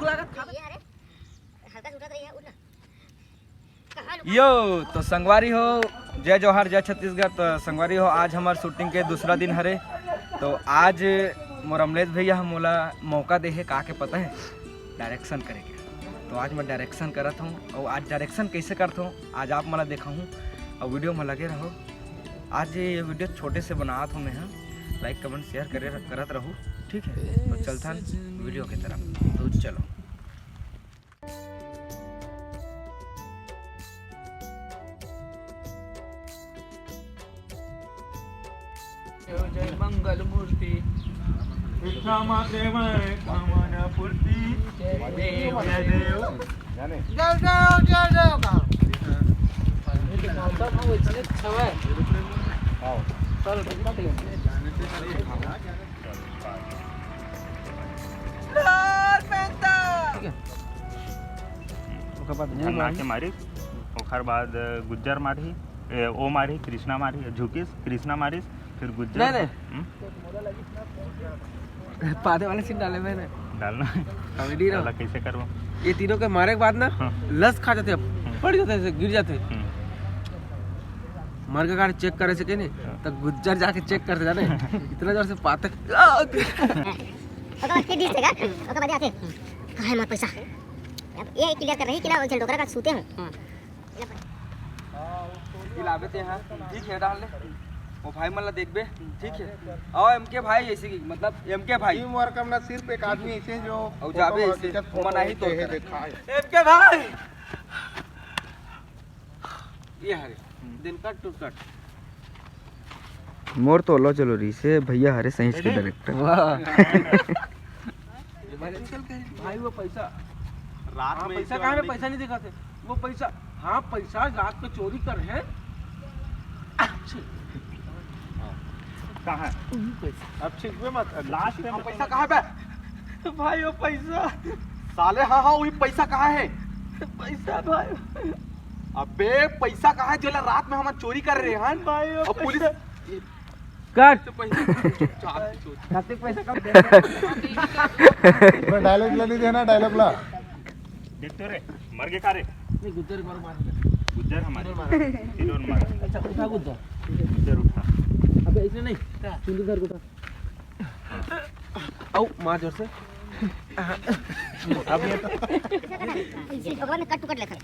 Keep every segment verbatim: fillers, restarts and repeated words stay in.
ये अरे, हल्का से उठा तो रही है, उठ ना। यो, तो संगवारी हो, जय जोहार, जय छत्तीसगढ़। तो संगवारी हो, आज हमार शूटिंग के दूसरा दिन हरे। तो आज मोर अमलेश भैया ह मोला मौका दे हे, का के पता है, डायरेक्शन करे के। तो आज मैं डायरेक्शन करत हूँ, और आज डायरेक्शन कैसे करत हूँ, आज आप मला देखा हूँ, और वीडियो में लगे रहो। आज ये वीडियो छोटे से बनात हूँ मैं, हाँ, लाइक, कमेंट, शेयर करे, करत रहू, ठीक है। तो चलथन वीडियो की तरफ, तो चलो। जय मंगल मूर्ति, इच्छा माते मैं कामना पूर्ति। जय देव, जय देव। जय देव, जय देव का। मौसम हो इतने अच्छा है। ठीक है। ओकर बाद वो झन्ना मारी। के मारिस, ओकर बाद गुज्जर मारही, ए, ओ मारही, कृष्णा मारही, झुकिस, कृष्णा मारिस, फिर गुज्जर। नहीं, नहीं। हम्म? पादे वाले सीन डाले मैंने। डालना। कॉमेडी ना। साला कैसे करबो? ये तीनों के मारे के बाद ना, हाँ। लस खा जाते, अब हम्म। पड़ जाते, ऐसे गिर जाते। हम्म। मर के गाड़ी चेक करे से के नहीं, हाँ। तो गुज्जर जाके चेक करते जाने। इतना जोर से पाते। ओकर बाद के डिश देगा, ओकर बाद आते। कहाँ है मोर पैसा? अब ये क्लियर कर रही कि ना, वो झंडोकरा का सूते हूँ। हाँ। दिलावे ते हाँ, ठीक है, डाल ले। वो भाई मन ला देखबे, ठीक है। और एम के भाई ऐसे की, मतलब एम के भाई। टीम वर्क में ना सिर्फ एक आदमी ऐसे जो और जाबे फोटो ऐसे, खींचत, फोटो मना ही तो ऐसे करे। देखा है। एम के भाई। ये हरे, दिन कट टू कट। मोर तो लो चलो रही से भैया हरे सही के डायरेक्टर। वाह। भाई वो पैसा, रात हाँ, में पैसा कहाँ है? पैसा नहीं दिखाते। वो पैसा, हाँ, पैसा रात में चोरी कर है। कहाँ है? अब छिपबे मत। लास्ट में पैसा कहाँ पे? भाई वो पैसा। साले, हाँ, हाँ, वही पैसा कहाँ है? पैसा भाई। अबे पैसा कहाँ है जेला रात में हम चोरी कर रहे हैं? भाई वो और पुलिस पैसा। कट। तो पैसा, चुपचाप से चोरी। कते पैसा कम दे। पूरा डायलॉग ला नहीं देना, डायलॉग ला। देख तो रे, मर गए का रे? नहीं, गुज्जर मार, मार। गुज्जर हमारे। तीनों मार। तीनों मार। अच्छा, उठा गुज्जर। गुज्जर उठा। अबे इसने नहीं, चुंदू धर के उठा। आओ, मार जोर से। अब ये तो इसी भगवान ने कट टू कट लेथन।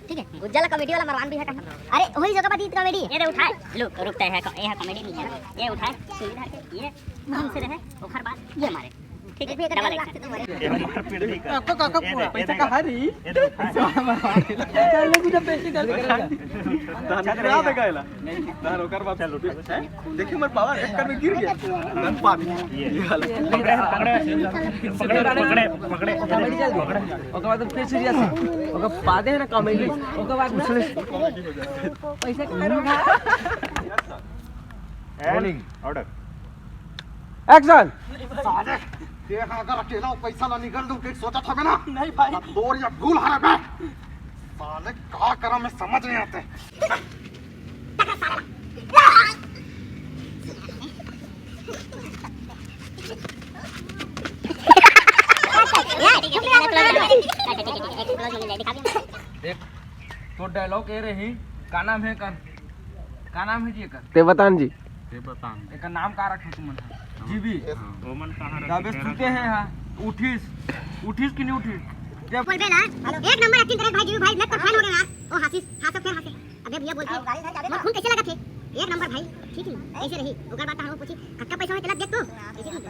ठीक है, उज्जवला कॉमेडी वाला मरवान भी हटा। अरे, वही जगह पर दी कॉमेडी। ये दे उठाए। लो, रुकते हैं, ये है कॉमेडी नहीं है। ये उठाए, सीधे धर के, ये घूम से रहे, ओखर बाद ये मारे। ठीक है, डबल एक्शन। ये मारपीट नहीं कर। आपको काका ये दे, पैसा ये दे। कहाँ रही? ये दे उठाए। चल, ले, मुझे पैसे कर। तान करा देगा इला। तान ओकर बाप चल उठा। देखिए, मोर पावर एक कर में गिर गया। गन पान। ये। ये वाला। पकड़े, पकड़े, पकड़े, पकड़े, पकड़े। ओकर बाद फिर सीरियस। ओकर पादे है ना कॉमेडी। ओकर बाद ना पैसे कहाँ रहोगा? रोलिंग। ऑर्डर। एक्शन। साले, ये अगर अकेला पैसा ला निकल दूं, कुछ सोचा था ना? नहीं भाई। अब तोर या गुल हरा बे। साले, का करा मैं समझ नहीं आते। देख, तो डायलॉग ये रही, का नाम है कर, का नाम है जी एकर? ते बतान जी। ते बतान। एकर नाम का रखे तुमन? जीबी। हाँ। ओमन कहाँ रखे? जाबे सुते हैं, हाँ। उठिस, उठिस कि नहीं उठिस? जब बोलबे ना, एक नंबर एक्टिंग करे भाई, जीबी भाई, मैं तो फैन हो गया यार। ओ हासिस, हाँ सब फेर हासिस। अबे भैया बोलते हैं, मोर खून कैसे लगा थे? एक नंबर भाई, ठीक है, ऐसे रही। ओकर बाद हम पूछी, कक्का पैसा होय तेला देख तो? ऐसे नहीं, नहीं,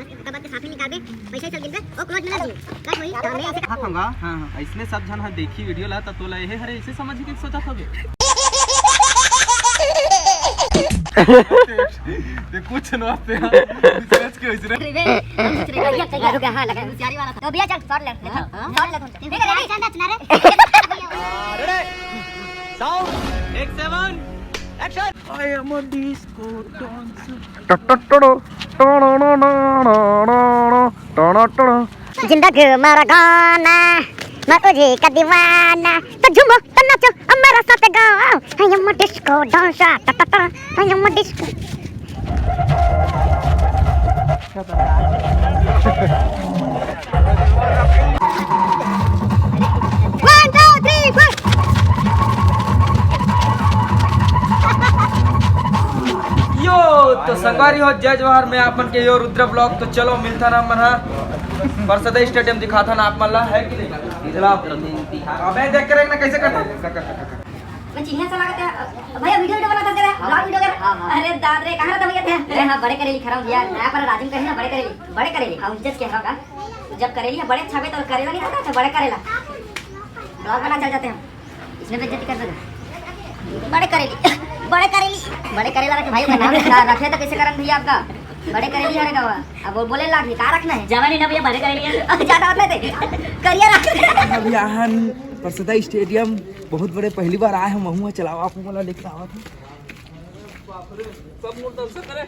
मस्त ओकर बाद के साथ में निकालबे, पैसा ही सब गिनबे, ओ क्लोज मिला जी, कट वही, हाँ, मैं ऐसे हां, हां, हां, अइसने सब झन ह देखी वीडियो ला, त तोला एहे हरे ऐसे समझ के सोचत होबे। ते कुछ न होते हैं, रिसर्च के वैसे रे। अरे बे, हम सोच रहे हैं, रुक, हाँ, लगा, होशियारी वाला था। तो भैया, चल, शॉट ले, हाँ, हाँ। शॉट ले, ठीक है, रेडी? चंदा, चुना रे। Sound, take seven, action. I am a disco dancer. टटटटो, टोनोनोनोनोनो, टोनोटोनो। जिंदा घूम रहा गाना, मैं उसी का दीवाना। तो झूमो, तो नाचो, और मेरे साथ गाओ। I am a disco dancer. टटटटो, I am a disco. खतरनाक। संगवारी हो, जय जोहार, मैं आप मन के यो रुद्र ब्लॉग। तो चलो मिलथन हमन हा परसदा स्टेडियम, दिखाथन आप मन ला, है कि नहीं? चला। अबे देख के रखना कैसे करता है। मैं चिन्हिया सा लागत है। भैया वीडियो, वीडियो बनाता तेरा, ब्लॉग वीडियो कर। हाँ, हाँ। अरे दाद रे, कहाँ रहता भैया थे? अरे हाँ, बड़े करेली खा रहा हूँ भैया, यहाँ पर राजिम करेली ना, बड़े करेली, बड़े करेली। हाँ, उज्जैन के हरा का। तो जब करेली है, बड़े छाबे तो करेला नहीं रहता, तो बड़े करेला। ब्लॉग बना चल जाते हैं। इसमें बेइज्जती कर दे। बड़े करेली, बड़े करेली, बड़े करेला रखे भाई का नाम रखा, रखे तो कैसे करन भैया आपका? बड़े करेली हरे गवा। अब वो बोले लाग का रखना है? जवानी ना भैया, बड़े करेली है। ज्यादा होता है, करिया रख। अभी आहन परसदा स्टेडियम, बहुत बड़े, पहली बार आए हम, महू चलावा आपको बोला लेके आवा था। सब मोर दर्शक करे।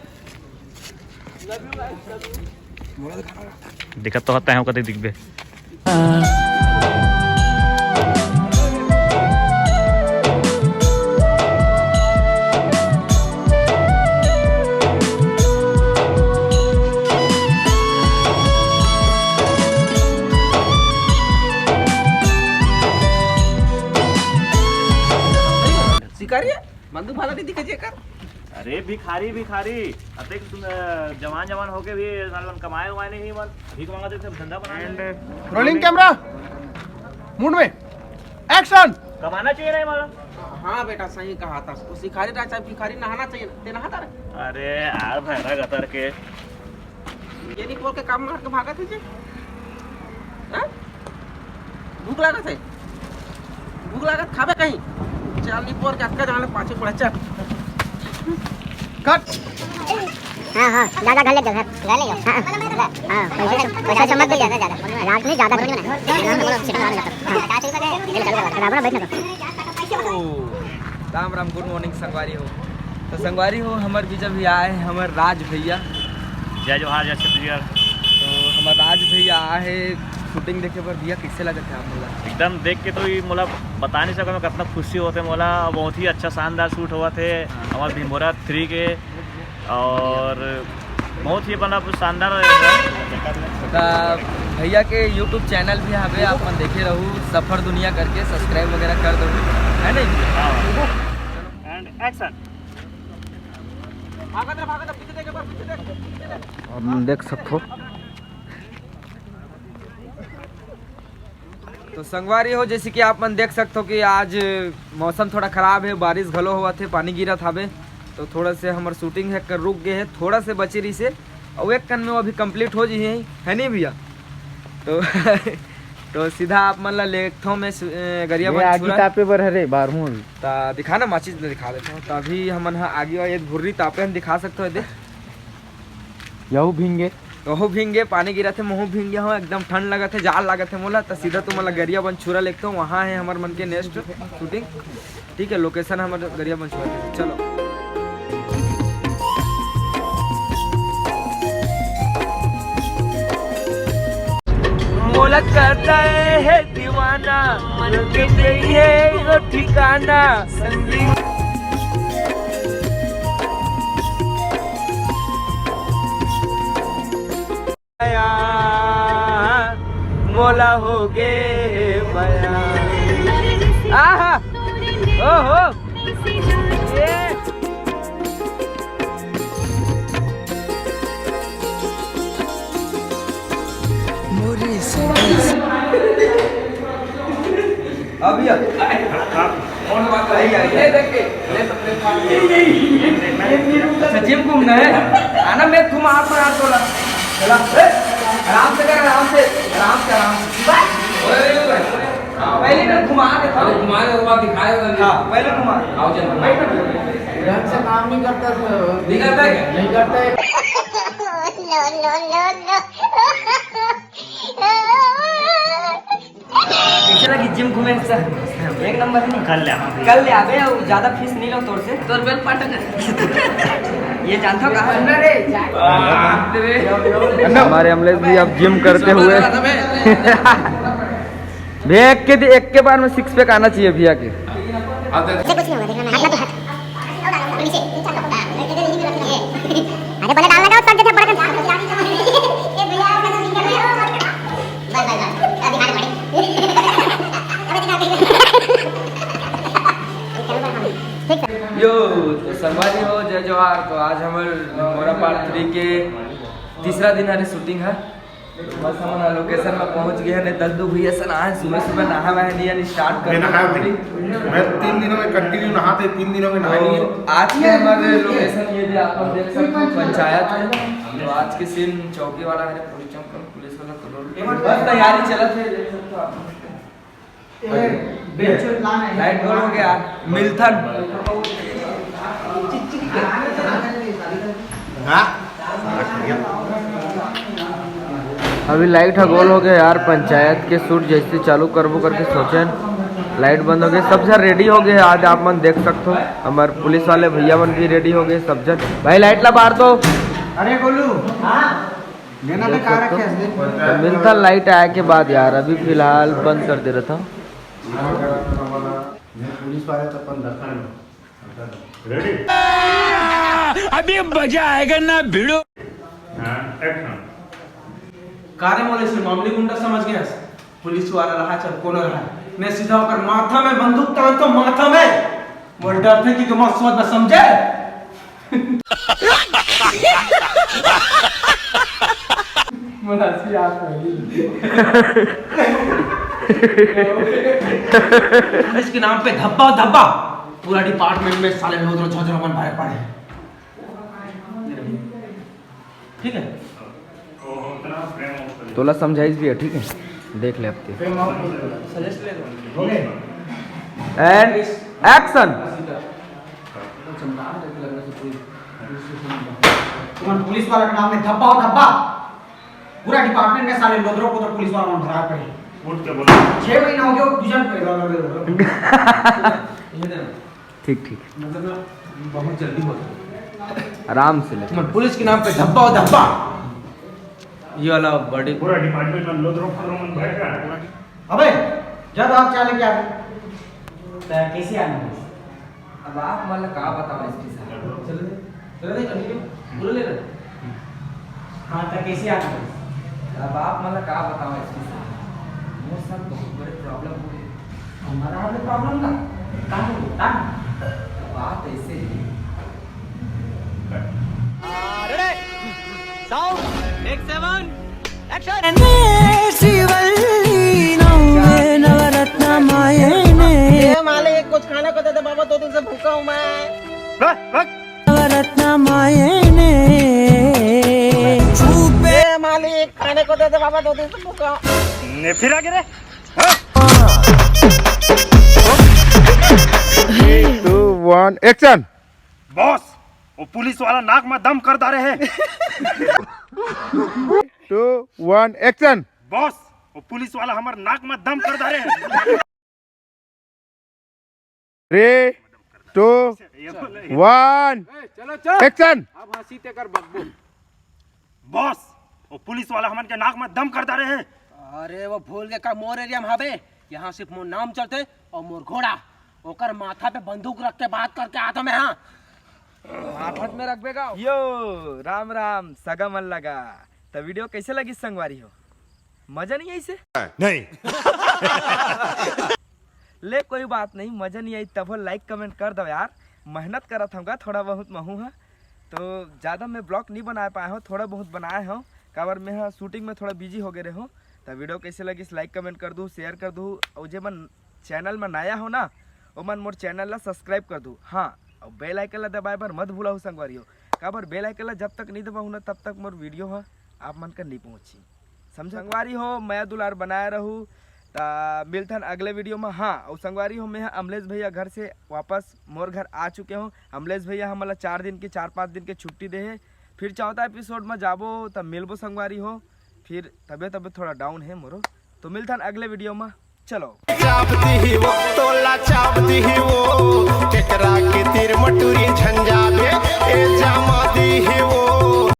दिखत तो होता है, कतई दिखबे। शिकारी है? बंदूक भाला नहीं दिखे जेकर। अरे भिखारी, भिखारी, अतेक सुन, जवान, जवान होके भी सालवन कमाए हुआ नहीं मन, भीख मांगत रहिथे, धंधा बना ले। And रोलिंग कैमरा, मूड में, एक्शन। कमाना चाहिए नहीं मालूम। हाँ बेटा, सही कहा था। वो शिकारी रहता है, भिखारी नहाना चाहिए। ते नहाता रे? अरे यार, भैरा गतर के। ये नहीं बोल के काम मार के भागत है जी। हाँ? भूख लागत है? भूख लागत, खाबे कहीं? चल, नहीं बोल के अक्का जाने पाछे पड़े, चल। कट। हाँ, हाँ, ज्यादा घर ले जाओ, घर। घर ले जाओ। हाँ, हाँ, पैसा, पैसा समझ के ज्यादा, ज्यादा। रात में ज्यादा घर। हाँ, हाँ, हाँ। रावण बैठ ना। राम राम, गुड मॉर्निंग संगवारी हो। तो संगवारी हो, हमर बीच अभी आए हैं हमर राज भैया। जय जोहार, जय छत्तीसगढ़। तो हमर राज भैया आए हैं शूटिंग देखे बर। भैया, कैसे लगत है आप लोग? एकदम देख के तो ये मोला बता नहीं सकता मैं कितना खुशी होते मोला। बहुत ही अच्छा शानदार शूट हुआ थे हाँ। हमारे भीमभोरा थ्री के, और बहुत ही मतलब शानदार रहेगा। तो भैया के यूट्यूब चैनल भी हवे, आप मन देखे रहू, सफर दुनिया करके सब्सक्राइब वगैरह कर दो, है नहीं? हाँ। And action. आप देख सकते हो। तो संगवारी हो, जैसे कि आप मन देख सकते हो कि आज मौसम थोड़ा खराब है, बारिश घलो होवत है, पानी गिरत हावे, तो थोड़ा से हमर शूटिंग है कर रुक गए है, थोड़ा से बची रही से, और एक कन में वो अभी कंप्लीट हो जी है, है नहीं भैया? तो तो सीधा आप मन ला लेथों मैं सु-, ए, गरिया ये आगी तापे बर हरे बारहूं। ता दिखा ना, माचिस ले दिखा देता हूँ। तो अभी हमन हा आगी और ये भुर्री तापे हम दिखा सकते हो, देख। यहू भींगे। ओहो भींगे, पानी गिरत हे, महू भींगे हो, एकदम ठंड लगत हे, जाड़ लगत हे मोला। त सीधा तुमन ला गरियाबंद छुरा लेगथों, वहाँ हे हमर मन के नेक्स्ट शूटिंग। ठीक है, लोकेशन हमर गरियाबंद छुरा के। चलो। मोला करता है दीवाना, मन के नहीं है वो ठिकाना। मया, मोला हो गे मया। आहा, ओहो, ये। अभी, अभी। कौन बात है? ये देख के, ले तो प्लेटफॉर्म। अच्छा, जिम घूमना है? आना, मैं घुमा, आप, आप बोला। चला, ए, आराम से कर, आराम से, आराम से, आराम से। ओए, ओए, ओए। पहले मैं घुमा देता हूँ। अरे, घुमा दे, वो बात दिखाएगा नहीं। हाँ, पहले घुमा। आओ, चल। बैठ, बैठ। ढंग से काम नहीं करता तो नहीं करता है क्या? नहीं करता है। No, no, no, no। कैसे लगी जिम घूमे से? एक नंबर नहीं? कर ले, हाँ। कर ले, अबे, वो ज्यादा फीस नहीं लो तोर से। तोर बेल पाटा कर। ये जानता कहाँ है? हमारे अमलेश भी अब जिम करते हुए। भैया, एक के दि-, एक के बार में सिक्स पैक आना चाहिए भैया के। ऐसे कुछ नहीं होगा, देखना मैं। हट, हट, हट। अरे, बोले डाल लगा, सब जगह बड़ा कर। बस, बस, बस। अभी हाथ बढ़े। ठीक है। यो, तो संगवारी हो, जय जोहार। तो आज हमर मोरा पार्ट थ्री के तीसरा दिन हरे शूटिंग है। बस हमन लोकेशन में पहुंच गए हैं। दद्दू भैया से नहाए, सुबह सुबह नहा वहा नहीं, यानी स्टार्ट कर मैं नहाया भी नहीं। मैं तीन दिनों में कंटिन्यू नहाते, तीन दिनों में नहाया नहीं है। आज के हमारे लोकेशन ये भी आप लोग देख सकते हो, पंचायत है। तो आज के सीन चौकी वाला है, पुलिस चौकी, पुलिस वाला तो रोड बस तैयारी चलत है, देख सकते हो आप। लाइट बंद हो गया, मिलथन। हाँ? अभी लाइट ह गोल हो गया यार, पंचायत के शूट जैसे चालू करबो करके सोचेन, लाइट बंद हो गया, सब झन रेडी हो गए। आज आप मन देख सकते हो, हमारे पुलिस वाले भैया मन भी रेडी हो गए सब झन। भाई लाइट ला बार दो। अरे गोलू, हाँ? लेना तो देख का सकते रखे हो। हंस दे। तो मिलता लाइट आए के बाद यार, अभी फिलहाल बंद कर दे रहा था। पुलिस वाले तो अपन दखल लो। रेडी? अभी मजा आएगा ना भिड़ो। हाँ, एक्शन। का रे मोले से मामूली गुंडा समझ गया? पुलिस वाला रहा चाहे कोनो रहा, मैं सीधा ओकर माथा में बंदूक तान तो माथा में। मोर डर थे कि तुम सोच में समझे। मुलासी आप होगी। पुलिस के नाम पे धब्बा धब्बा, पूरा डिपार्टमेंट में साले लोधरो झोजरो मन भरे पड़े हैं। ठीक है। तोला समझाइस भी है, ठीक है, देख ले अब ते। सजेस्ट ले लो। ओके। And action। तुम्हारे पुलिस वाला के नाम में धब्बा हो धब्बा। पूरा डिपार्टमेंट में साले लोधरो को तो पुलिस वाला में भरा पड़े। उठ के बोलो। छह महीना हो गया, दो जन पे। ठीक, ठीक। मतलब ना, बहुत जल्दी हो जाता है। आराम से ले। तुम्हारे पुलिस के नाम पे धब्बा हो धब्बा। ये वाला बॉडी। पूरा डिपार्टमेंट में लोधरो फोधरो मन बैठ रहा है। अबे, जब आप चाले क्या? तो कैसे आना है? अब आप मन ला का बताओ एसपी साहब? चलो दे, चलो दे, कंटिन्यू, पूरा ले ले। हाँ, तो कैसे आना है? अब आप मन ला का बताओ एसपी साहब, मोर साथ बहुत बड़े प्रॉब्लम हो गए। हमारा हमें प्रॉब्लम ना, का हो, का? बात ऐसे है। Sound, take seven, action. ए मालिक, कुछ खाने को दे दे बाबा, दो दिन से भूखा हूँ मैं। ए मालिक, खाने को दे दे बाबा, दो दिन से भूखा हूँ। ने फिर आगे रे। Three, two, one, action। Boss, वो पुलिस वाला नाक में दम कर डारे है। Two, one, action। बॉस, वो पुलिस वाला हमार नाक में दम कर डारे है। Three, two, one, action। अब हंसी ते कर बकबक। बॉस, वो पुलिस वाला हमन के नाक में दम कर डारे है। अरे वो भूल के का मोर एरिया में हवे, यहाँ सिर्फ मोर नाम चलते और मोर घोड़ा, ओकर माथा पे बंदूक रख के बात करके आता मैं। हाँ, आफत में रखबे का। यो राम राम सगा मन लगा। त वीडियो कैसे लगी संगवारी हो? मजा नहीं आई से? नहीं। ले कोई बात नहीं, मजा नहीं आई तब लाइक कमेंट कर दो यार। मेहनत करत हूँ थोड़ा बहुत महू है, तो ज़्यादा मैं ब्लॉग नहीं बना पाए हूँ, थोड़ा बहुत बनाए हूँ, काबर मैं हाँ शूटिंग में थोड़ा बिजी हो गए रहूँ। तो वीडियो कैसे लगी लाइक कमेंट कर दू, शेयर कर दू, और जे मन चैनल में नया हो ना, ओमन मोर चैनल ला सब्सक्राइब कर दू। हाँ, और बेल आइकन ला दबाए बर मत भूलहू संगवारी हो, काबर बेल आइकन ला जब तक नहीं दबाहू ना तब तक मोर वीडियो हा आप मन कर नहीं पहुँची। समझ संगवारी हो, मया दुलार बनाए रहू। त मिलथन अगले वीडियो में। हाँ, और संगवारी हो, मैं अमलेश भैया घर से वापस मोर घर आ चुके हूँ। अमलेश भैया हमला चार दिन की, चार पाँच दिन की छुट्टी दे है। फिर चौथा एपिसोड में जाबो त मिलबो संगवारी हो। फिर तबियत तबियत थोड़ा डाउन है मोरो, तो मिलथन अगले वीडियो में। चलो। चापती ही वो, तोला चापती ही वो, केकरा के तीर मटूरी झंझा दे, ए जामा दी ही वो।